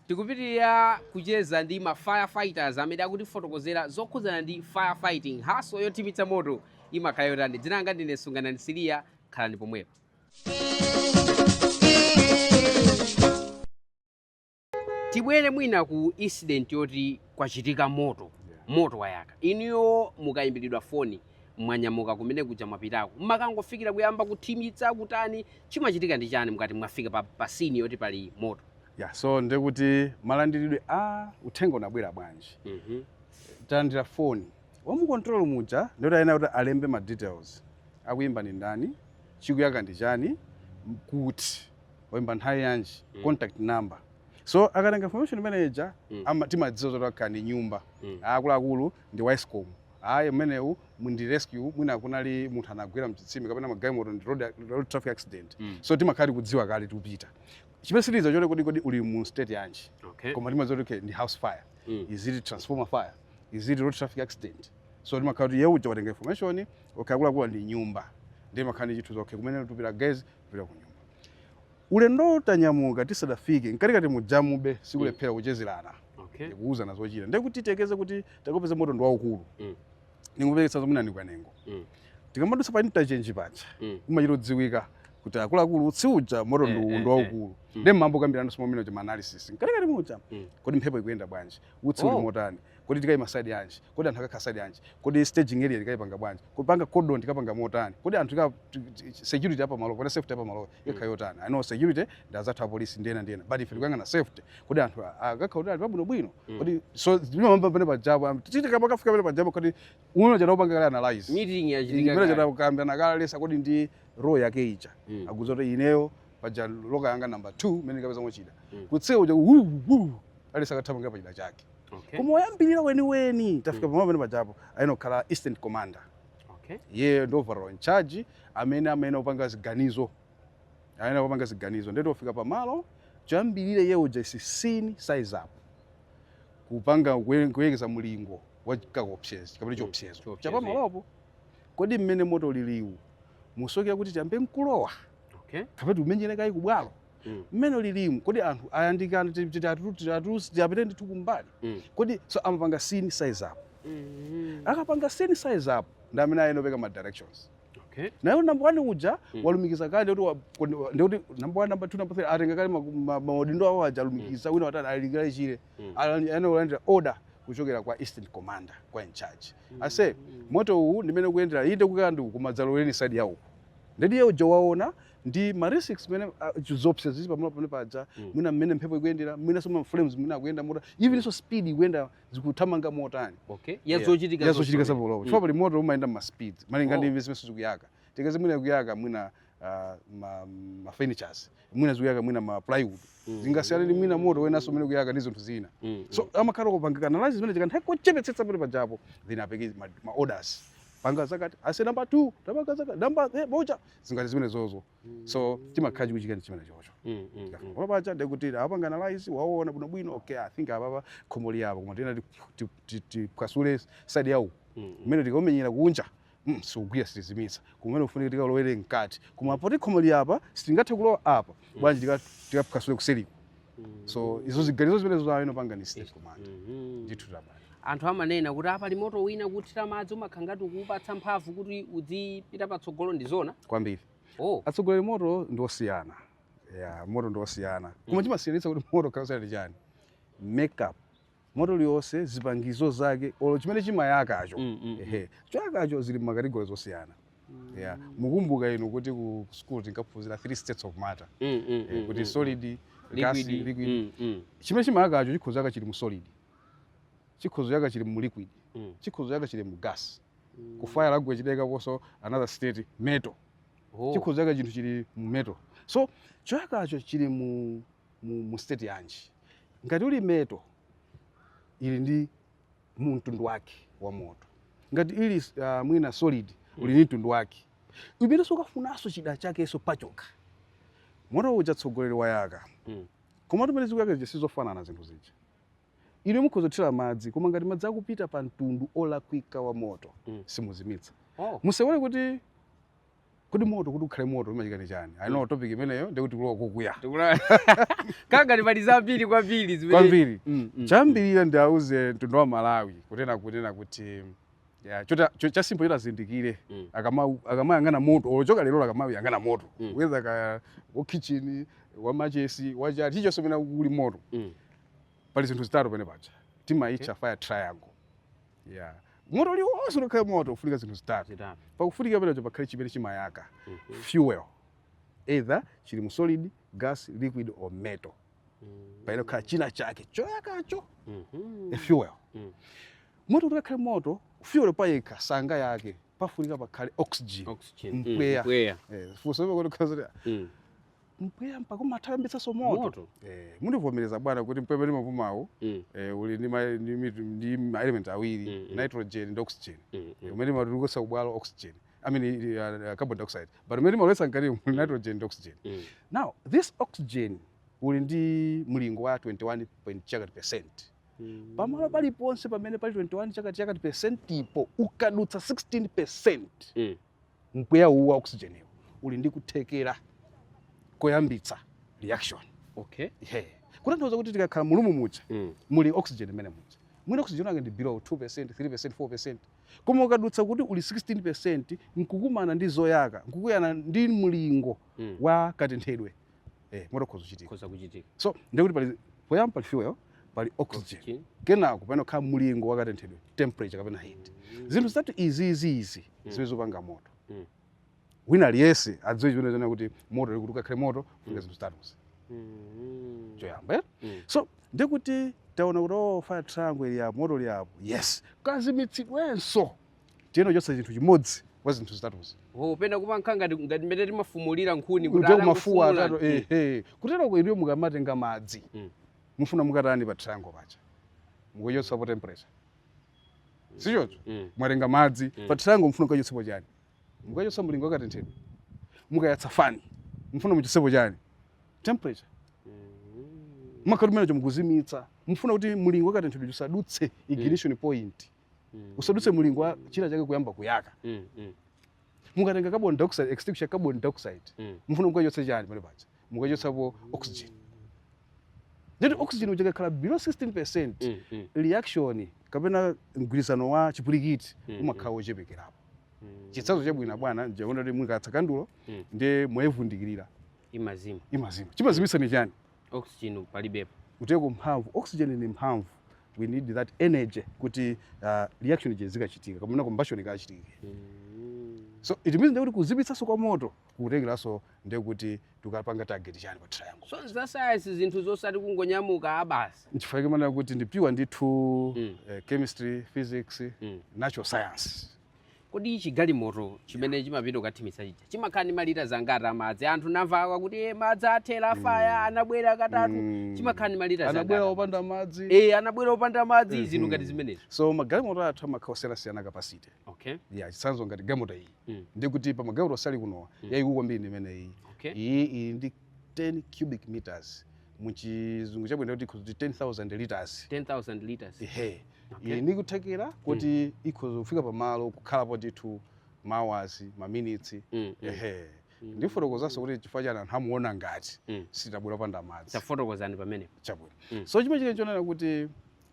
Tikupitirira kucheza ndi ma firefighters amene akutifotokozera zokhudzana ndi firefighting, haso yothimitsa moto imakhala yotani. Dzina langa ndine Sunganani Siliya, khalani pomwepo. Tibwere mwina ku incident yoti kwachitika moto, moto wayaka. Inuyo mukayimbiridwa foni, mwanyamuka kumene kuja mwapitako, mmakangofikira kuyamba kuthimitsa kutani, chimachitika ndi chani mukati mwafika pa scene yoti pali moto? Yeah, so ndekuti malandiridwe a uthenga unabwera bwanji? Talandira foni, wamu control muja ndikuti ayenera kuti alembe ma details, akuyimba ndi ndani, chikuyaka ndi chani, kuti wayimba nthawi yanji, contact number. So akatenga information manager, timadziwa zoti akhala ndi nyumba, akuluakulu ndi wa ESCOM, ayi mmenewu ndi rescue, mwina kunali munthu anagwera mchitsime kapena magalimoto ndi road traffic accident. So timakhala tikudziwa kale tikupita. Chimene sitidziwa choti kodi uli mu state yanji, koma timadziwa kuti okay, ndi house fire, is it transformer fire, is it road traffic accident? So timakhala kuti iye uja watenga information, okay, akuluakulu ndi nyumba, ndi makhala ndi chithu, okay, kumene tupita guys, tupita ku nyumba. Ulendo tanyamuka, tisadafike mkatikati mujamube sikulephera kuchezerana, ndikuwuzana zochita. Ndekuti titekeze kuti takupeza moto ndi waukulu, ndingupekesa zomwe ndi kwanengo, tikamadutsa pa interchange paja, umachita kudziwika kuti akuluakulu utsi uja moto ndi waukulu. Ndi mmambo kambirana momene uja ma analysis mkatikati muja, kodi mphepo ikuyenda bwanji, utsi uli motani, kodi tikayima side yanji, kodi anthu akakhala side yanji, kodi staging area tikayipanga bwanji, kupanga cordon tikapanga motani, kodi anthu security apa malo pana, safety apa malo ikakhala yotani? I know security ndi azathu a police ndena ndena, but ife tikuyang'ana safety, kodi anthu akakhala kuti ali pabwinobwino kodi? So zimamamba pene pajapo, titi kama kafika pene pajapo, kodi unono chada kupanga kale analyze. Meeting yachitika imene kale. Chada kukambirana kale lesa kodi ndi role yake ija, akuza kuti ineyo paja locker yanga number 2 mene kapeza mochida, kutseka uja wu wu, alisa akathamanga pa chida chake. Koma woyambirira weniweni tafika pamalo pamene pajapo ayenera kukhala incident commander. Iye ndi overall in charge, amene opanga ziganizo, amene opanga ziganizo. Ndeti ofika pamalo choyambirira iye uja is scene size up, kupanga kuyekeza mulingo wa kaopsezo kapena chiopsezo Chiopsezo, chapamalopo. Kodi mmene moto liliwu musokera kuti tiyambe nkulowa kapena tiumenyere kayi kubwalo? Mmene lilimu, kodi anthu ayandikana, tiyapite ndithu kumbali? Kodi so amapanga scene size up. Akapanga scene size up ndi amene ayenera ma directions. Nayo number one uja walumikiza kale kuti ndikuti number one, number two, number three atenga kale maudindo awo aja, alumikiza wina watatu alilikira chile, ayenera kulandira order kuchokera kwa incident commander, kwa in charge, ase moto uwu ndimene kuyendera inde kukhala ndi kumadzaloweleni side yawo. Ndedi iye uja waona ndi ma risks mene zopsa zili pamalo pamene paja, mwina mmene mphepo ikuyendera, mwina so ma flames mwina akuyenda mota, even so speed ikuyenda, zikuthamanga motani. Yazochitika. Yazochitika zonse. Zapolopo chifukwa pali moto umayenda ma speeds malinga ndi zimene zikuyaka. Tikeze mwina kuyaka mwina ma furnitures, mwina zikuyaka mwina ma plywood, zingasiyana ndi mwina moto wenanso umene kuyaka ndi zinthu zina. So amakhala kupanga analysis zimene chikanthawi kochepetsetsa pamene pajapo, then apeke ma orders, panga zakati ase number 2, tapanga zakati number bocha zingati zimene zozo. So chimakhala chikuchitika ndi chimene chocho. Tikafika paja ndikuti apanga analyze, waona bwinobwino, okay, I think apapa khomo li apa, koma tena tiphwasule side yawo, mmene tikaumenyera kunja sikugwira, sitizimitsa, kumene kufunika tikalowere mkati, koma poti khomo li apa sitingathe kulowa apa, bwanji tikaphwasule kuseliko? So izo ziganizo zimene zo panga ni incident commander. Ndithu tabani. Anthu amanena kuti apa pali moto wina kuthira madzi umakhala ngati ukuupatsa mphamvu kuti uzipita patsogolo, ndi zona? Kwambiri. Oh. Atsogoleri, moto ndi osiyana ya moto ndi osiyana, koma chimasiyanitsa kuti moto khala ndi chani? Makeup moto uliwonse, zipangizo zake, olo chimene chimayakacho, ehe, choyakacho zili ma category zosiyana. Yeah, mukumbuka inu kuti ku school tinkaphunzira three states of matter, kuti solid, gas, liquid, liquid. Chimene chimayakacho chikhoza yaka chili mu solid, chikhoza yaka chili mu liquid, chikhoza yaka chili mu gas. Ku fire language chidayikaponso another state, metal. Oh. Chikhoza yaka chinthu chili mu metal. So choyakacho chili mu state yanji? Ngati uli metal, ili ndi mu mtundu wake wa moto. Ngati ili mwina solid, uli ndi mtundu wake imenenso ukafunanso chida chakenso pachokha. Moto uja tsogoleri wayaka, koma tumene zikuyaka zija sizofanana zinthu zija. Ine mukhoza kuthira madzi, koma ngati madzi akupita pa mtundu olakwika wa moto, simuzimitsa. Oh. Musewere kuti Kuti moto, kuti ukhale moto umachitika ndi chani? I know topic imeneyo ndikuti kulowa kukuya. Kanga pali zambiri kwambiri zimene Kwambiri. Chambirira ndiauze mtundu wa Malawi kunena kuti ya chota cha simple chotazindikire akamayang'ana moto ochoka lero, akamayang'ana moto, whether ka wa kitchen, wa machesi, wachati, chilichonse pamene kuli moto, pali zinthu zitatu pene paja timayitcha fire triangle. Yeah, moto uliwonse ukhale moto ufunika zinthu zitatu. Zitatu. Pakufunika penecho pakhale chimene chimayaka, fuel, either chili mu solid, gas, liquid or metal. Paine kukhala china chake choyakacho, a fuel. Moto kuti ukhale moto, fuel payekha sanga yake, pafunika pakhale oxygen. Oxygen. Mpweya. Mpweya. Funso kuti khala mpweya mpaka umathayambitsanso moto. Moto. Mundivomereza bwana kuti mpweya umene timapumawu uli ndi ma element awiri, nitrogen ndi oxygen. Umene timatulutsa kubwalo oxygen, I mean, carbon dioxide, but umene timalowetsa mkati muli nitrogen ndi oxygen. Now this oxygen uli ndi mlingo wa 21 point chakati percent. Pamalo paliponse pamene pali 21 chakati chakati percent ipo, ukadutsa 16%, mpweya uwu wa oxygen iwu uli ndi kuthekera koyambitsa reaction. Yeah. Kutanthauza kuti tikakhala mu room muja, muli oxygen imene muja, mwina oxygen wake ndi below 2%, 3%, 4%, koma ukadutsa kuti uli 16%, nkukumana ndi zoyaka, nkukuyana ndi mlingo wa katenthedwe, moto ukhoza kuchitika. Khoza kuchitika. So ndikuti pali poyamba pali fuel, pali oxygen, Oxygen. kenako pamene kukhala mlingo wa katenthedwe, temperature kapena heat. Zinthu zitatu izi zimene zopanga moto. Wina aliyense adziwe chimene chona kuti moto kuti ukakhale moto funika zinthu zitatuzi. Choyamba, eh? So ndikuti taona kuti, oh, fire triangle ili apo, moto ili apo, yes, kazimitsidwenso tiyeno chotsa chinthu chimodzi kwa zinthu zitatuzi. Oh, pena kumankha ngati mmene timafumulira nkhuni kuti kuti kumafuwa atangofumula. atatu, ehe. Kuteroko iliyo mukamatenga madzi, mufuna mukatani pa triangle pacha? Mukuchotsapo temperature, sichocho? Mwatenga madzi pa triangle, mufuna mukachotsepo chani? Mukachotsa mlingo wakatenthedwe. Mukayatsa fani, mufuna muchotsepo chani? Temperature. Makhala kumenecho mukuzimitsa, mufuna kuti mlingo wakatenthedwe usadutse ignition point, usadutse mlingo wa china chake kuyamba kuyaka. Mukatenga carbon dioxide, extinguisher carbon dioxide, mufuna mukachotse chani pale paja? Mukachotsapo oxygen. Nditi oxygen uja kakhala below 16%, reaction kapena mgwirizano wa chipulikiti umakhala wochepekerapo. Chitsanzo chabwino bwana, njaona kuti mukatsa kandulo, ndiye mwayivundikirira, Imazima. Imazima. Chimazimisa ni chani? Oxygen palibepo. Kuteko mphamvu, oxygen ni mphamvu. We need that energy kuti reaction ije zikachitika kapena combustion ikachitike. So it means ndekuti kuzimitsanso kwa moto kukutengeranso ndekuti tukapanga target chani pa triangle. So za science, zinthu zosati kungonyamuka abasi. Nchifukwa chake kuti ndi pure ndithu, chemistry, physics, natural science. Kodi chigalimoto chimene chimapita kukathimitsa chija chimakhala ndi malita zangati amadzi? Anthu namva kuti madzi athera fire, anabwera katatu. Chimakhala ndi malita Anabwera zangati? opanda madzi. Anabwera opanda madzi, zinthu ngati zimenezo. So magalimoto athu amakhala osiyanasiyana capacity. Ya, chitsanzo ngati galimoto iyi, ndikuti pa magalimoto osali kunowa, yayikulu kwambiri ndi imene iyi. Iyi ili ndi 10 cubic meters, muchizungu chabwino kuti ikhoza kuti 10,000 liters. 10,000 liters. Ehe. Ili ndi kuthekera kuti ikhoza kufika pamalo kukhalapo ndithu ma hours, ma minutes. Ehe, ndifotokozanso kuti chifukwa chani anthu amuona ngati sitabwera opanda madzi. Tafotokozani pamenepo. Chabwino. So chimene chili chonena kuti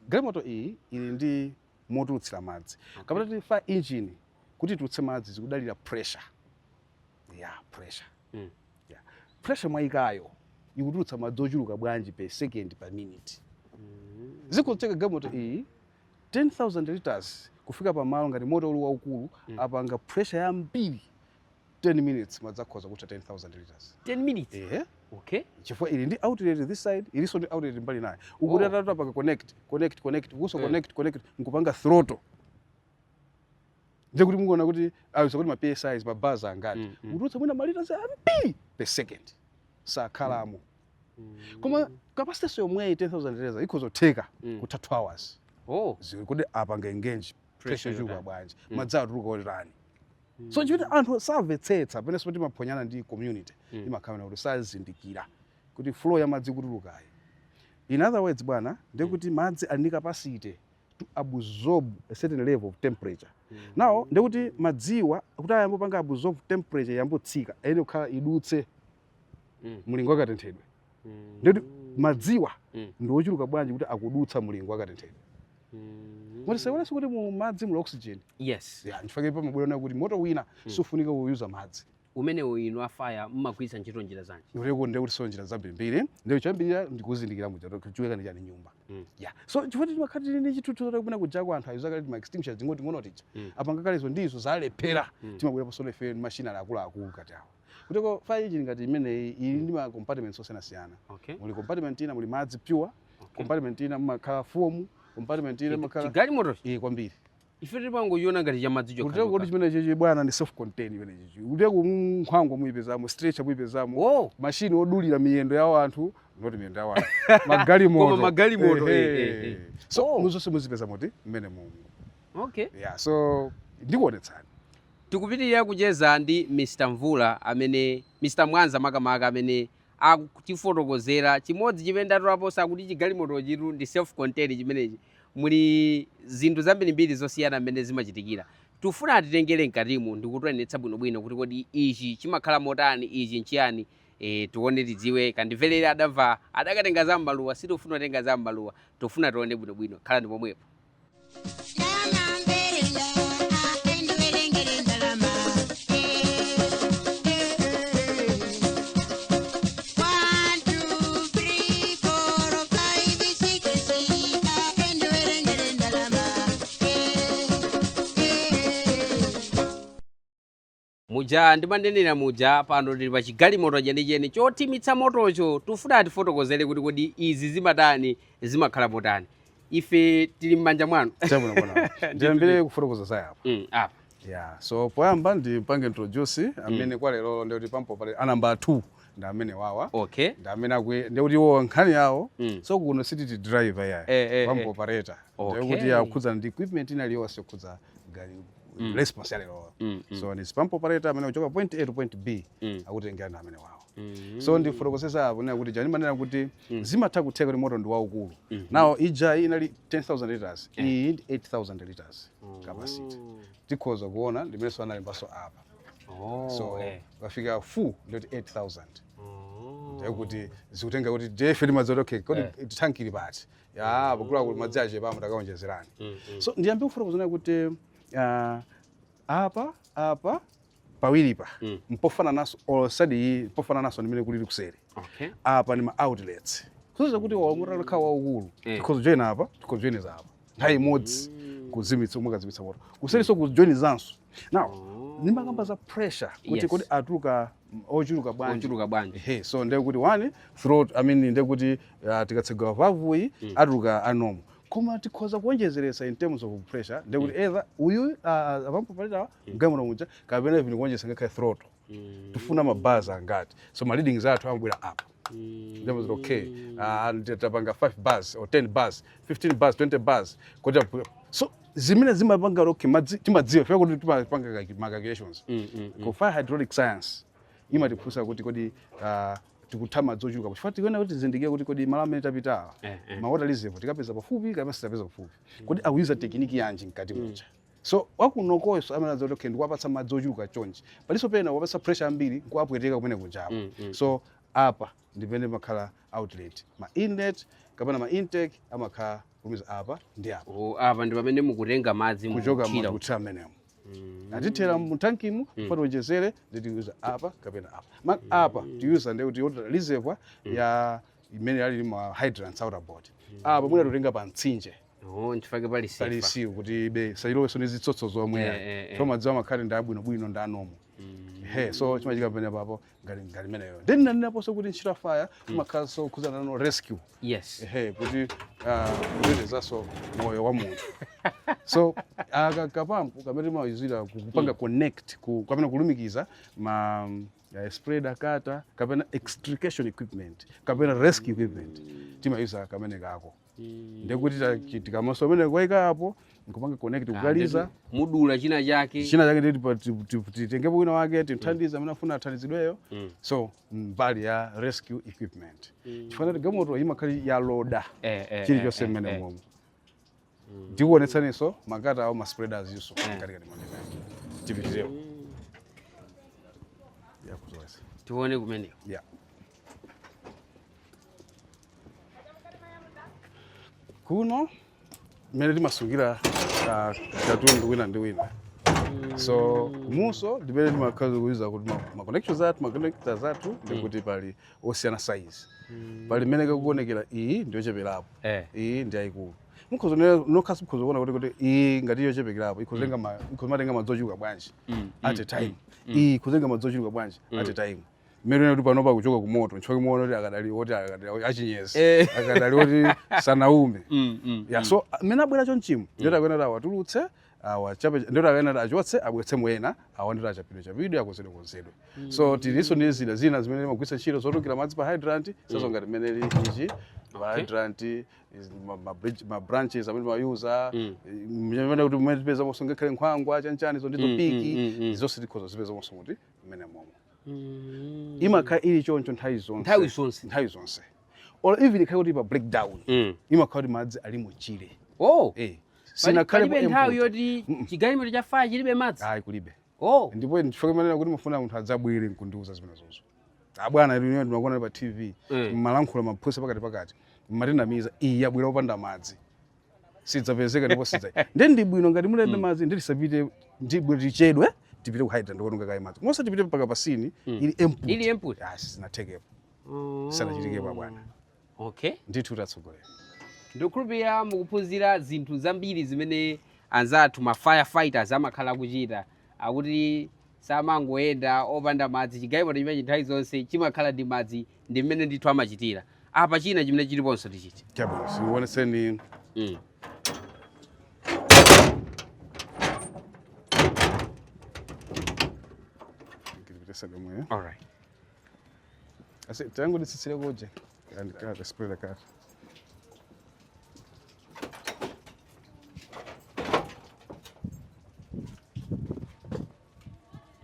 galimoto iyi ili ndi motulutsira madzi kapena kuti fire engine, kuti itulutse madzi zikudalira pressure ya pressure. Yeah. Pressure mwayikayo ikutulutsa madzi ochuluka bwanji per second, per minute? Zikutseka galimoto iyi 10,000 liters kufika pamalo ngati moto uli waukulu, apanga pressure yambiri, 10 minutes madzi akhoza kutha 10,000 liters. 10 minutes? Ehe. Okay. Chifukwa ili ndi outlet this side, ilinso ndi outlet mbali naye ukuti atatu apanga connect, connect, connect kuso, connect, connect, nkupanga throttle, ndiye kuti mukuona kuti awuza kuti ma PSIs ma bars angati kutulutsa mwina ma liters ambiri per second, sakhalamo. Koma capacity yomweyi, 10,000 liters, ikhoza kutheka kutha 2 hours. Zili kuti apanga engage pressure ichuluka yotani. bwanji, madzi atuluka otani. So chikuti anthu samvetsetsa pamene timaphonyana ndi community, imakhala kuti sazindikira kuti flow ya madzi kutulukayi. In other words bwana, ndekuti madzi ali ndi capacity to absorb a certain level of temperature. Now ndekuti madziwa kuti ayambopanga absorb, temperature yambotsika, ayene kukhala idutse mulingo wakatenthedwe. Ndekuti madziwa ndi ochuluka bwanji kuti akudutsa mulingo wakatenthedwe? Moti saionenso kuti mu madzi muli oxygen. Yeah, nchifukwa pamabwera kuti moto wina sufunika kuyuza madzi. Umenewo inu a fire mmagwiritsa ntchito njira zanji? Ndikuti ndekuti so njira zambirimbiri. Ndiyo choyambirira ndikuzindikira muja kuchiweka ndi chani nyumba. Yeah, so chifukwa timakhala tili ndi chithunzi choti kumene kujako anthu ayuza kale ma extinguishers ting'onoting'ono tija, apanga kalezo ndizo zalephera, timabwera pasono ife ndi machinery akuluakulu kati awo. Kuteko fire engine ngati imeneyi ili ndi ma compartments osiyanasiyana. Muli compartment ina muli madzi pure, compartment ina mumakhala foam, compartment ina mumakhala Chigalimoto? Eh, kwambiri. Ife timangochiona ngati chamadzi. Kuteko kuti chimene chichi, bwana, ndi self contained chimene chichi. Kuteko nkhwangwa muyipezamo, stretcher muyipezamo, mashini odulira miyendo yawo anthu, not miyendo yawo anthu, magalimoto. Koma magalimoto, Ehe. So muzonse muzipeza moti mmene mumu. Yeah, so ndikuonetsani. Tikupitirira kucheza ndi Mr Mvula, amene Mr Mwanza makamaka, amene akutifotokozera chimodzi chimene ndatolaponso, akuti chigalimoto chitu ndi self contained chimenechi, muli zinthu zambirimbiri zosiyana mmene zimachitikira. Tifuna atitengere mkatimu ndikutionetsa bwinobwino kuti kodi ichi chimakhala motani, ichi nchiyani. Tione, tidziwe. Kandimverere adamva adakatenga za m'maluwa. Sitifuna kutenga za m'maluwa, tifuna tione bwinobwino. Khala ndi pomwepo. Ndamamberera endiwerengere ndalama. One, two, three, four, five, six, endiwerengere ndalama. Muja ndimanenera muja, pano tili pa chigalimoto chenicheni chothimitsa motocho. Tifuna atifotokozere kuti kodi izi zimatani, zimakhala potani. Ife tili m'manja mwanu. Chabwino bwana, ndiyambire kufotokoza za apa. Apa. Yeah, so poyamba ndipange introduce amene kwa lero ndikuti pampo pale a number 2 ndi amene wawa. Ndi amene akwe ndikuti iwo nkhani yawo. So kuno sititi driver yayi, pump operator. Ndikuti akukhudzana ndi equipment ina iliyonse yokhudza response ya lero. So ndi pump operator amene kuchoka point A to point B akutengera ndi amene wawa. So ndifotokozesa apo nena kuti jani manena kuti zimatha kutheka kuti moto ndi waukulu. Now ija inali 10,000 liters, iyi ndi 8000 liters capacity. Tikhoza kuona ndimenso analembaso apa. So ukafika full ndoti 8000. Ndekuti zikutenga kuti jefe limadzi kuti okay, kodi tanki ili pati ya pakula kuti madzi achepa, mutakaonjezerani. So ndiyambe kufotokozana kuti apa pawiripa mpofananaso olosadi iyi, mpofananaso ndimene kulili kuseri. Apa ni ma outlets, kusonyeza kuti wamutakhala waukulu, tikhoza joina apa, tikhoza joiniza apa nthawi imodzi kuzimitsa, umakazimitsa moto kuseriso kujoinizanso. Now nimakamba za pressure kuti kodi atuluka ochuluka bwanji? Ochuluka bwanji. Ehe, so ndiye kuti one throat, I mean, ndiye kuti tikatsegula valve iyi atuluka anomo, koma tikhoza kuonjezeretsa in terms of pressure. Ndiye kuti either uyu a pump operator mgalimoto muja, kapena even kuonjeza ngakhale throttle. Tifuna ma bars angati? So ma readings athu amabwera apa. Ndipo ziti okay, tapanga 5 bars or 10 bars, 15 bars, 20 bars kuti so zimene zimapanga okay madzi timadziwa fika kuti timapanga ma calculations. Ku fire hydraulic science imatiphunzitsa kuti kodi tikutha madzi ochuluka, chifukwa tikuona kuti tizindikire kuti kodi malo amene tapitawa ma water reservoir tikapeza pafupi kapena sitapeza pafupi, kodi akuyuza technique yanji mkati muja. So wakunokoso amene adza kuti okay, ndikuwapatsa madzi ochuluka chonchi, palinso pena wapatsa pressure ambiri nkuwapweteka kumene kujapo. So apa ndipene makhala outlet, ma inlet kapena ma intake amakhala kulumiza apa ndi apa. Oh, apa ndi pamene mukutenga madzi kuchoka mukuthira. Kuthira mmenemo, atithera mu tankimu mm. Tiwonjezere, nditiyuza apa kapena apa. Ma apa tiyuza ndi kuti water reservoir ya imene ali ma hydrants outerboard. Apa mwina tutenga pa mtsinje. Oh, nchifukwa pali pali sefa. Siu kuti ibe sayiloweso ndi zitsotso zomwe. So madzi amakhale ndi abwinobwino ndi anomo. He, so chimachitika pamene papo ngati imeneyo. Then nanenaponso kuti ntchito ya fire imakhalanso kukhudzana nano rescue. Ehe, kuti kutetezanso moyo wa munthu. So aka kapampu kamene timayuzira kupanga connect kapena kulumikiza ma spreader cutter kapena extrication equipment kapena rescue equipment, timayuza kamene kako. Ndekuti tikamaso amene kwayika apo nkupanga connect kukaliza. Mudula china chake. China chake nditi titengepo wina wake timthandize amene afuna athandizidweyo. So mbali ya rescue equipment, chifukwa kuti galimoto imakhali yaloda chilichonse mmene momwe. Ndikuonetsaninso ma cutter awo, ma spreaders inso mkatikati mwa ndimene. Tipitirewo. Yeah, kuzowesa. Tione kumeneko. Yeah. Kuno mmene timasungira katundu wina ndi wina. So kumuso ndimene timakhala kuiza kuti ma connections athu, ma connectors athu, ndikuti pali osiyana size. Pali mmene kakuonekera, iyi ndiyocheperapo. Iyi ndi yayikulu. Mukhoza nokhaso mukhoza kuona kuti iyi ngati yochepekerapo ikhozenga ma ikhoza matenga madzi ochuluka bwanji at a time. Iyi ikhozenga madzi ochuluka bwanji at a time. Mmene kuti panopa kuchoka ku moto, nchifukwa muona kuti akadali oti akadali achinyezi, akadali oti sanaume. Yeah, so mmene abwera chonchimu, ndiyoti akuyenera awatulutse, awachape, ndiyoti akuyenera achotse, abwetse mwena awa, ndiyoti achapidwe chapidwe, akonzedwe konzedwe. So tilinso ndi zida zina zimene timagwiritsa ntchito zotulukira madzi pa hydrant, sazo ngati mmene ili ichi pa hydrant ma branches amene timayuza, mmene kuti mmene tipezamonso ngakhale nkhwangwa, chanchani, zo ndizo piki, zonse tikhoza zipezamonso kuti mmene momwe. Imakhala ili choncho nthawi zonse. Nthawi zonse. Nthawi zonse, or even ikhale kuti pa breakdown, imakhala kuti madzi alimo chile. Oh. Sinakhale Palibe nthawi yoti chigalimoto cha fire chilibe madzi? Ayi, kulibe. Oh. Ndipo ndifike manena kuti mufuna munthu adzabwere nkundiuza zimene zozo, abwana, inu ndimakuona pa TV, mmalankhula maphusa pakati pakati, mmatinamiza, iyi yabwera opanda madzi sidzapezeka, ndipo sidza ndi ndi bwino ngati mulembe madzi, ndi tisapite, ndi bwino tichedwe, tipite ku hydrant kuononga kaye madzi, komanso tipite mpaka pa scene ili empty. Ili empty. Ah, sizinathekepo, sanachitikepo, abwana. Ndithu, tatsogolera. Ndikukhulupirira mukuphunzira zinthu zambiri zimene anzathu ma firefighters amakhala akuchita, akuti samangoyenda opanda madzi. Chigalimoto chimene nthawi zonse chimakhala ndi madzi, ndi mmene ndithu amachitira. Apa china chimene chiliponso tichiti? Chabwino, sikuoneseni. Ndipitesa domwe. Alright. Asi tangu nditsitsire koje andikata spreader kata.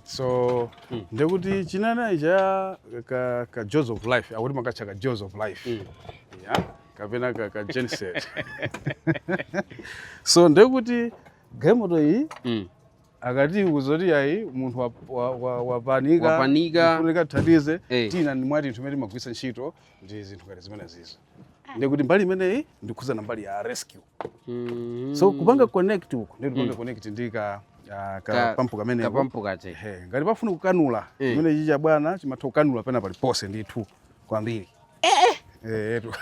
So ndekuti chinana icha ka jaws of life, akuti makatcha ka jaws of life, yeah, kapena ka genset. So ndekuti galimoto iyi akati kuzoti ayi, munthu wapanika, Wapanika. Kufunika thandize, tina ndi mwati nthu imene timagwiritsa ntchito ndi zinthu ngati zimene zizo. Ndikuti mbali imeneyi ndikhuza na mbali ya rescue. So kupanga connect uku, ndi kupanga connect ndi ka pampu kameneko. Kapampu kache. Ehe, ngati pafuna kukanula, chimene chicha, bwana, chimatha kukanula pena paliponse ndithu kwambiri. Eh, etu.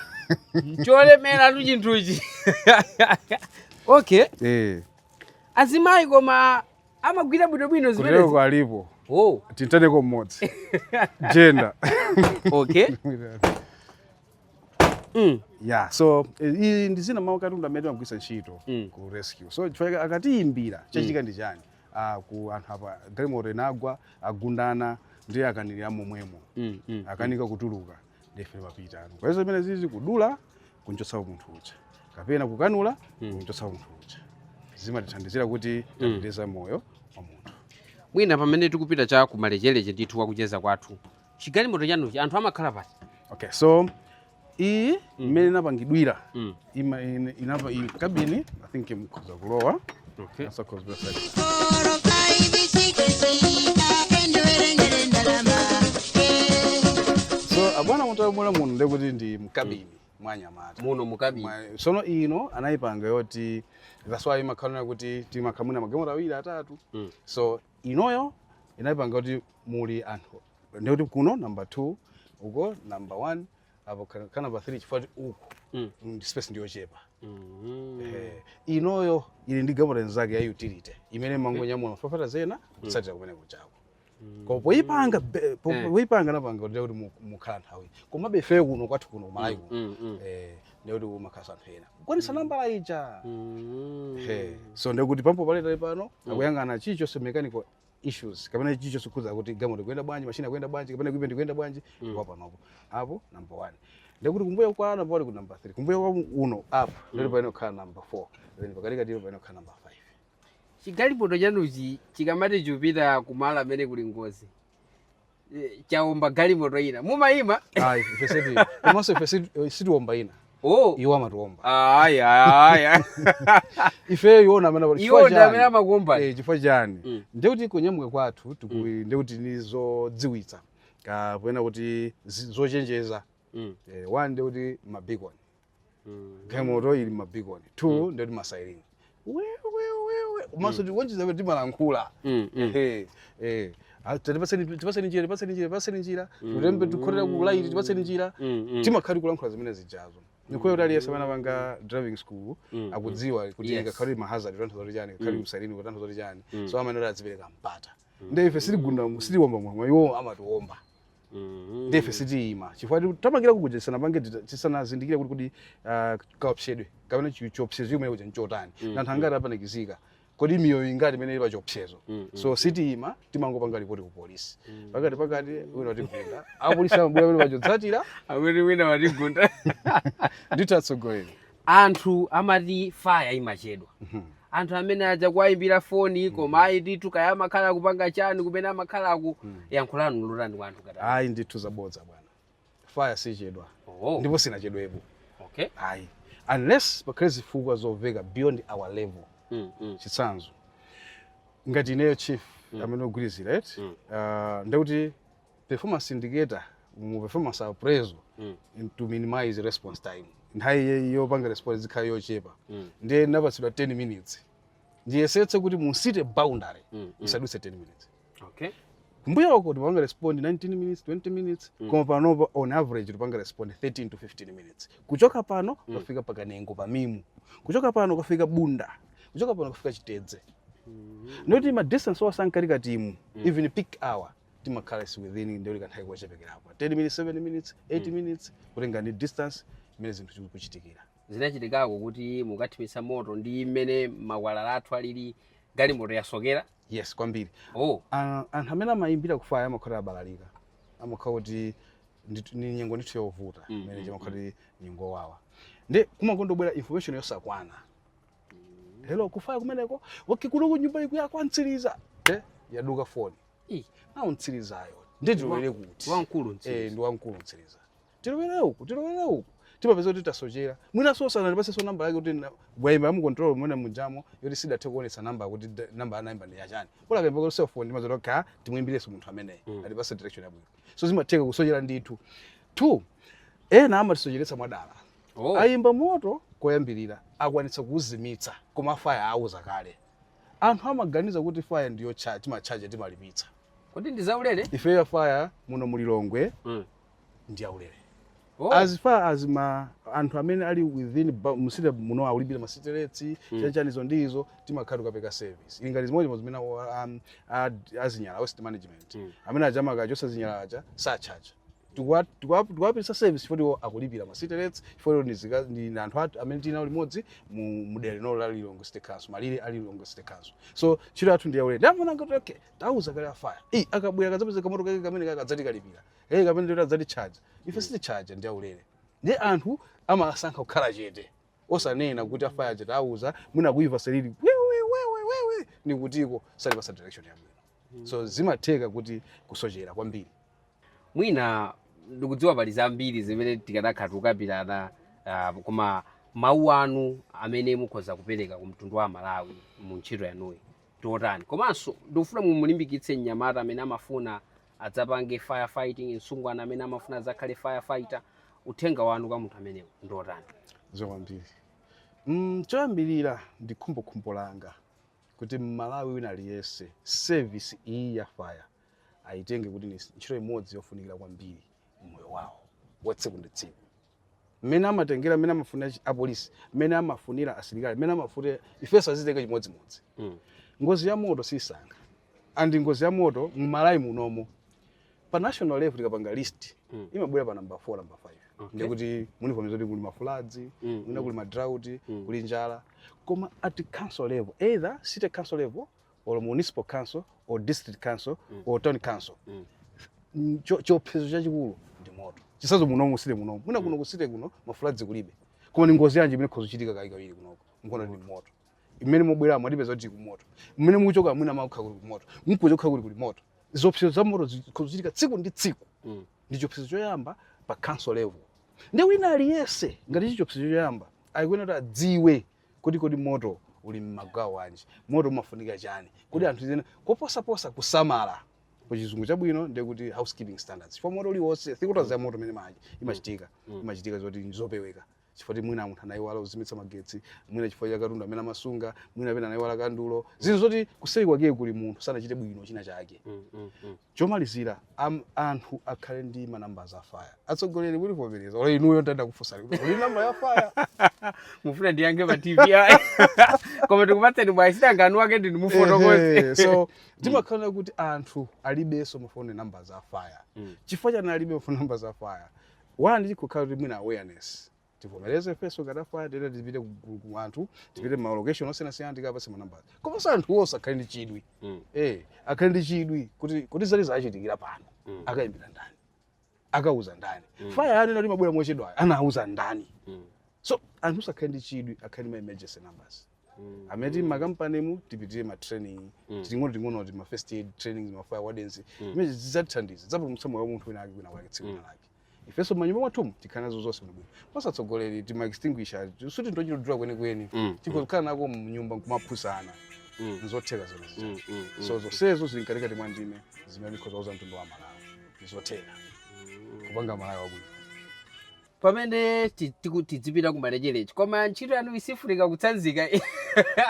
Cholemera tu chinthuchi. Okay. Azimayi koma amagwira bwinobwino zimenezi? Kutereko alipo. Tintaneko mmodzi gender. Yeah, so iyi ndi zina mawu katundu amene timagwiritsa ntchito ku rescue. So chifukwa akatiyimbira, chachitika ndi chani, ku anthu apa galimoto inagwa, agundana, ndiye akanirira momwemo, akanika kutuluka, ndife mapita anu kwa izo zimene zizi kudula kunchotsa munthu uja kapena kukanula kunchotsa munthu uja, zimatithandizira kuti tateteza moyo wa munthu. Mwina pamene tikupita cha kumalechereche ndithu wakucheza kwathu, chigalimoto chanuchi anthu amakhala pati? Okay, so iyi imene inapangidwira, inapa iyi cabin, I think mukhoza kulowa. Asakhoza kupita side. 4, 5, 6, endiwerengere ndalama. So abwana, mutabwera muno, ndekuti ndi mkabini mwanyamata. Muno mukabini. Sono ino anayipanga yoti, that's why imakhala kuti timakhamuna magalimoto awiri, atatu. So inoyo inayipanga kuti muli anthu, ndikuti kuno number 2, uko number 1, apo ka number 3, chifukwa kuti uku space ndiyochepa. Inoyo ili ndi galimoto nzake ya utility imene mangonyamula mafafata zena kutsatira kumene kuchako. Koma poyipanga poyipanga napanga kuti kuti mukhala nthawi, komabe ifeyo kuno kwathu kuno kumalawi kuno, ndikuti kumakhala anthu ena kukwanisa nambala ija. So ndikuti pampo paletali pano akuyang'ana chilichonse, mechanical issues kapena chilichonse kukhuza kuti galimoto kuyenda bwanji, machine akuyenda bwanji, kapena equipment kuyenda bwanji, kwa panopo apo number 1, ndikuti kumbuyo kwa number 1 ku number 3, kumbuyo kwa uno apo ndikuti paine kukhala number 4, then pakatikati paine kukhala number 5. Chigalimoto chanuchi chikamati chupita kumalo amene kuli ngozi, chaomba galimoto ina, mumayima? Ayi, ife siti, komanso ife sitiomba ina. Oh. Iwo amatiomba. Ayi, ayi. Ifeyo iwona amene Iwo ndi amene amakuomba. Eh, chifukwa chani? Ndekuti kunyamuka kwathu ndekuti ni zodziwitsa kapena kuti zochenjeza. One, ndekuti ma beacon, galimoto ili ma beacon. Two, ndekuti ma siren, wewewewe, umaso tiwonjeza kuti timalankhula. Eh, tipaseni, tipaseni njira, tipaseni njira, tipaseni njira, kutembe tikhotera ku light, tipaseni njira. Timakhala kulankhula zimene zijazo. Nikuye kuti aliyense amene apanga driving school akudziwa kuti ngakhale ma hazard kutanthauza kuti chani, ngakhale ma siren kutanthauza kuti chani. So amene kuti adzipereka mpata. Nde ife sitigunda, sitiwomba mwamwa, iwo amatiwomba. Nde ife sitiyima chifukwa tamangira kukuja tisanapange, tisanazindikire kuti kaopsedwe kapena chiopsezo chimene kuja nchotani, anthu angati apanikizika, kodi miyoyo ingati imene ili pa chiopsezo. So sitiyima, timangopanga ripoti ku polisi. Pakati pakati wina watigunda, apolisi amabwera pamene pachotsatira. Akuti wina watigunda. Ndithu, atsogoleri. Anthu amati fire imachedwa. Anthu amene aja kuwayimbira foni, koma ayi ndithu, kaya amakhala kupanga chani kumene amakhala ku yankhulanu lotani kwa anthu kata? Ayi ndithu, zabodza bwana, fire sichedwa. Ndipo sinachedwepo. Ayi, unless pakhale zifukwa zomveka beyond our level. Chitsanzo, ngati ineyo chief amene ogwirizira, right, ndekuti performance indicator mu performance appraisal to minimize response time, nthawi yopanga response zikhale yochepa. Ndiye napatsidwa 10 minutes, ndiyesetse kuti mu city boundary isadutse 10 minutes. Kumbuyo tipanga respond 19 minutes, 20 minutes, koma panopa on average tipanga respond 13 to 15 minutes. Kuchoka pano kufika pakanengo pamimu, kuchoka pano kufika Bunda, kuchoka pano kufika Chitedze, ndoti ma distance owasankalika timu, even peak hour timakhala is within, ndoti kanthawi kochepekerapo 10 minutes, 7 minutes, 8 minutes, kutenga ndi distance imene zinthu zikuchitikira. Zinachitikako kuti mukathimitsa moto ndi mmene makwalala athu alili, galimoto yasokera? Yes, kwambiri. Oh. Anthu amene amayimbira ku fire amakhala abalalika, amakhala kuti ni nyengo ndithu yovuta imene chimakhala kuti nyengo wawa, ndi kumakondobwera information yosakwana: "Hello, ku fire kumeneko, waki kuno ku nyumba ikuyaka mtsiriza." Eh, yaduka foni. Ih. Nawo mtsirizayo ndi tilowere kuti? Wamkulu Eh. Mtsiriza. Ndi wamkulu mtsiriza. Tilowere uku, tilowere uku, timapeza kuti tasochera. Mwina sosana ndipasenso namba yake kuti bwayimba mu control mwene mujamo yoti sidathe kuonetsa namba kuti namba anayimba ndi yachani. Bola kayimba ku cellphone, ndimazoti ka timuyimbirenso munthu ameneyi atipase direction yabwino. So zimatheka kusochera ndithu. Two, ena amatisocheretsa mwadala. Ayimba moto koyambirira, akwanitsa kuuzimitsa, koma fire auza kale. Anthu amaganiza kuti fire ndiyo charge, timachaja, timalipitsa. Kodi ndi zaulere? Ifeyo fire muno mulilongwe ndi yaulere. As far as ma anthu amene ali within mu city muno akulipira ma city rates, chanchanizo ndizo timakhala tukapeka service ili ngati zimodzi zimene azinyala, waste management, amene aja amakachosa zinyala aja sachaja. Tikuwapitsa service chifukwa iwo akulipira ma city rates, chifukwa ndi anthu athu amene tili nawo limodzi mu dera lino la Lilongwe City Council, malire a Lilongwe City Council. So ntchito yathu ndi yaulere. Ndamona ngati okay, tauza kale afire, i akabwera kadzapeza kamoto kake kamene kadzati kalipira kake kamene ndoti adzati charge. Ife siti charge, ndi yaulere. Ndi anthu amasankha kukhala chete osanena kuti afire aja tauza, mwina kuiva siren wewe wewe wewe ni kutiko salipasa direction yabwino. So zimatheka kuti kusochera kwambiri. Mwina ndikudziwa pali zambiri zimene tikanakhala tikukambirana, koma mawu anu amene mukhoza kupereka ku mtundu wa Malawi mu ntchito yanuyi tiotani? Komanso ndikufuna mumulimbikitse mnyamata amene amafuna adzapange firefighting, msungwana amene amafuna adzakhale firefighter. Uthenga wanu kwa munthu amenewo ndiotani? Zokwambiri, choyambirira ndi khumbokhumbo langa kuti Mmalawi wina aliyense service iyi ya fire ayitenge kuti ni ntchito imodzi yofunikira kwambiri mmoyo wawo wa tsiku ndi tsiku, mmene amatengera, mmene amafunira apolisi, mmene amafunira asilikali, mmene amafunira ifenso, azitenga chimodzimodzi. Ngozi ya moto sisankha, and ngozi ya moto mMalawi munomo pa national level tikapanga list imabwera pa number 4, number 5. Ndikuti munivomereza kuti kuli ma floods, mwina kuli ma drought, kuli njala, koma at council level, either city council level or municipal council or district council or town council, chiopsezo chachikulu ndi moto. Chisazo munomu city munomu, mwina kuno ku city kuno ma floods kulibe, koma ni ngozi yanji imene ikhoza kuchitika kawirikawiri kunoko? Mukuona ndi moto. Imene mubwera mwatipeza kuti kumoto, mmene mukuchoka mwina makukha kuli kumoto, mkuja kukha kuli moto. Ziopsezo za moto zikhoza kuchitika tsiku ndi tsiku. Ndi chiopsezo choyamba pa council level. Ndi wina aliyense ngati chiopsezo choyamba akuyenera kuti adziwe kuti kodi moto uli mmagawo anji, moto umafunika chani, kodi anthu zina koposaposa kusamala. Kuchizungu chabwino ndiye kuti housekeeping standards, chifukwa moto uliwonse, three quarters ya moto imene imachitika imachitika zoti nzopeweka, chifukwa ti mwina munthu anayiwala kuzimitsa magetsi, mwina chifukwa cha katundu amene amasunga, mwina pena anayiwala kandulo, zinthu zoti kuseri kwake kuli munthu sanachite bwino china chake. Chomalizira, anthu akhale ndi manamba za fire. Atsogoleri, mulivomereza olo inuyo ndanda kufunsani kuti uli namba ya fire? Mufuna ndiyange pa TV ayi, koma tikupatseni bwayi sitanganu wake ndinu mufotokoze. Ehe, so timakhala kuti anthu alibenso mafoni namba za fire. Chifukwa chani alibe mafoni namba za fire? One, chikukhala kuti mwina awareness, tivomereze ifenso ngati fire tena tipite ku anthu, tipite ma location osiyanasiyana, tikapatse ma numbers, komanso anthu onse akhale ndi chidwi, akhale ndi chidwi kuti zali zachitikira pano, akayimbira ndani, akauza ndani, fire yani nati mabwera mochedwayo anauza ndani? So anthu sakhale ndi chidwi, akhale ndi ma emergency numbers amene tili makampanimu, tipitire ma training ting'ono ting'ono, ti ma first aid trainings, ma fire wardens, imene zidzatithandiza, zidzapulumutsa moyo wa munthu wina ake kwina kwake tsiku lina lake. Ifenso m'manyumba mwathumu tikhale nazo zonse bwinobwino. Pasatsogoleri tima extinguisher suti ndochitodula kwenikweni, tikukhala nako mnyumba nkumaphusana, nzotheka zone zija. So zonsezo zili mkatikati mwa ndime zimene ndikhoza kuuza mtundu wa Malawi, nzotheka kupanga Malawi wabwino. Pamene tidzipita kumalecherechi, koma ntchito yanu isifunika kutsanzika.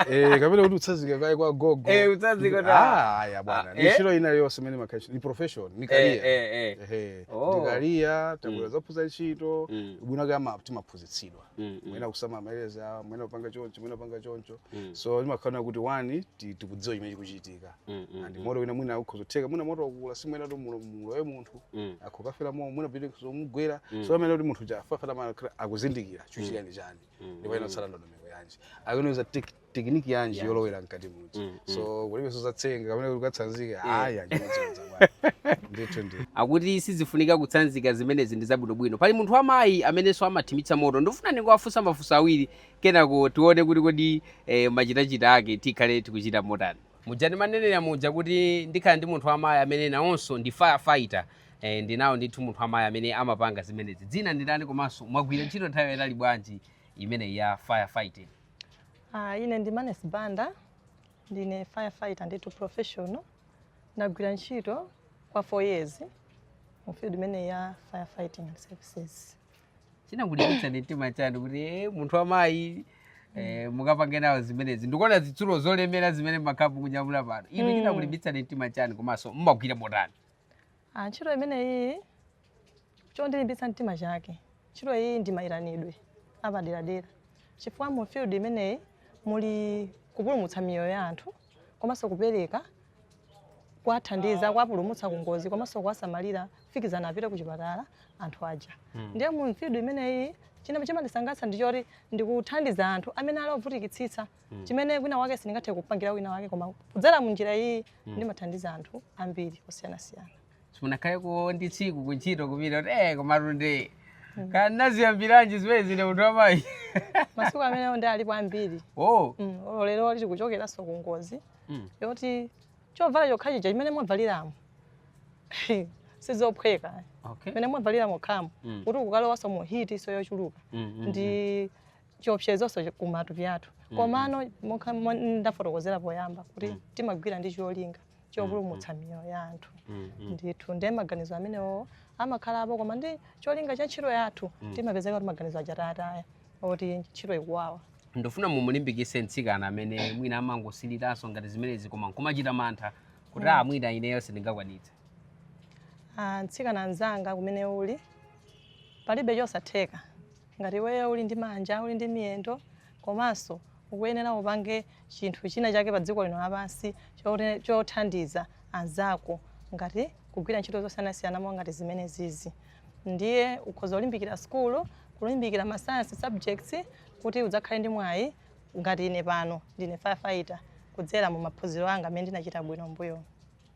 Kapena kuti utsanzike kaye kwa gogo. Utsanzika Ah, aya bwana, ni ntchito ina iliyonse imene makhala ni profession, ni career. Ehe. Oh. Ndi career, tabwera zaphunzira ntchito bwino kama timaphunzitsidwa, mwina kusama maeleza, mwina kupanga choncho, mwina kupanga choncho. So imakhala kuti one, tikudziwa chimene chikuchitika and moto wina mwina ukhozotheka, mwina moto wakula, si mwina to mulo mulowe munthu akhokafera mo, mwina pite kuzomugwera. So amene kuti munthu jafa fata akuzindikira chuchitika ndi chani, ndipo ina tsala ndondomeko yanji, akunoza technique yanji yolowera mkati muja. So kulibenso zatsenga kamene kuti ukatsanzike, aya, chimodzimodzi bwana, ndithu ndithu. Akuti sizifunika kutsanzika, zimenezi ndi zabwinobwino. Pali munthu wamayi amenenso amathimitsa moto. Ndifuna ndingowafunsa mafunso awiri, kenako tione kuti kodi machitachita ake tikhale tikuchita motani. Muja ndimanenera muja kuti ndikhala ndi munthu wamayi amene nawonso ndi firefighter. Ndinawo ndithu munthu wamayi amene amapanga zimenezi. Dzina ndindani, komanso mwagwira ntchito nthawi yayitali bwanji imeneyi ya firefighting? Ah, ine ndi Manes Banda, ndine firefighter ndithu professional. Ndagwira ntchito kwa 4 years mu field imene ya firefighting and services. Chinakulimbitsa ndi mtima chanu kuti munthu wamayi mukapange nawo zimenezi? Ndikuona zitsulo zolemera zimene makhapu kunyamula pano inu. Chinakulimbitsa ndi mtima chanu, komanso mmagwira motani? Ah, ntchito imeneyi, chondilimbitsa mtima chake, ntchito iyi ndi mayitanidwe apaderadera, chifukwa mu field imeneyi muli kupulumutsa miyoyo ya anthu, komanso kupereka kuwathandiza, kuwapulumutsa ku ngozi, komanso kuwasamalira kufikizana apite ku chipatala anthu aja. Ndiye mu field imeneyi china chimandisangalatsa ndichoti ndikuthandiza anthu amene ali ovutikitsitsa, chimene wina wake sindingathe kupangira wina wake, koma kudzera mu njira iyi ndimathandiza anthu ambiri osiyanasiyana. Simunakhaleko ndi tsiku kuntchito kupita kuti komatu ndi kanaziyambiranji zimene zine munthu wamayi? Masiku amenewo ndi alipo ambiri. Oh. Lero liti kuchokeranso ku ngozi yoti chovala chokha chija chimene mwavaliramo sizophweka, chimene mwavalira mokhamo, kuti ukalowanso mu heat so yochuluka, ndi chiopsezonso kumatupi athu. Komano mokha ndafotokozera poyamba kuti timagwira ndi cholinga chopulumutsa miyoyo ya anthu. Ndithu ndiye maganizo amenewo amakhalapo, koma ndi cholinga cha ntchito yathu timapezeka kuti maganizo aja tayataya oti ntchito ikuwawa. Ndifuna mumulimbikitse mtsikana amene mwina amangosiriranso ngati zimenezi koma nkumachita mantha kuti a mwina ineyo sindingakwanitse. Ah, mtsikana anzanga, kumene uli palibe chosatheka. Ngati iweyo uli ndi manja, uli ndi miyendo, komanso ukuyenera upange chinthu china chake pa dziko lino lapansi chothandiza anzako, ngati kugwira ntchito zosiyanasiyana monga ngati zimene zizi, ndiye ukhoza kulimbikira sukulu, kulimbikira ma science subjects, kuti udzakhale ndi mwayi ngati ine pano ndine firefighter kudzera mu maphunziro anga amene ndinachita bwino mbuyo.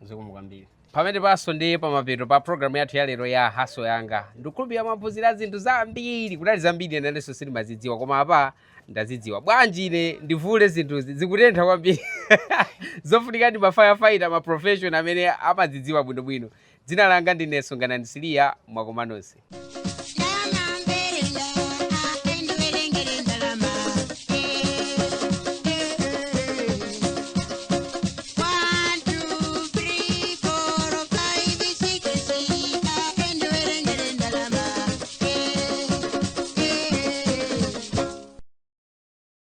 Zikomo kwambiri. Pamene panso ndi pamapeto pa programu yathu ya lero ya Hustle Yanga. Ndikukhulupirira mwaphunzira zinthu zambiri, kutali zambiri inenso sindimazidziwa, koma apa ndazidziwa. Bwanji ine ndivule zinthuzi, zikutentha kwambiri. Zofunika ndi ma firefighter, ma professional amene amazidziwa bwinobwino. Dzina langa ndine Sunganani Siliya. Mwakoma nonse.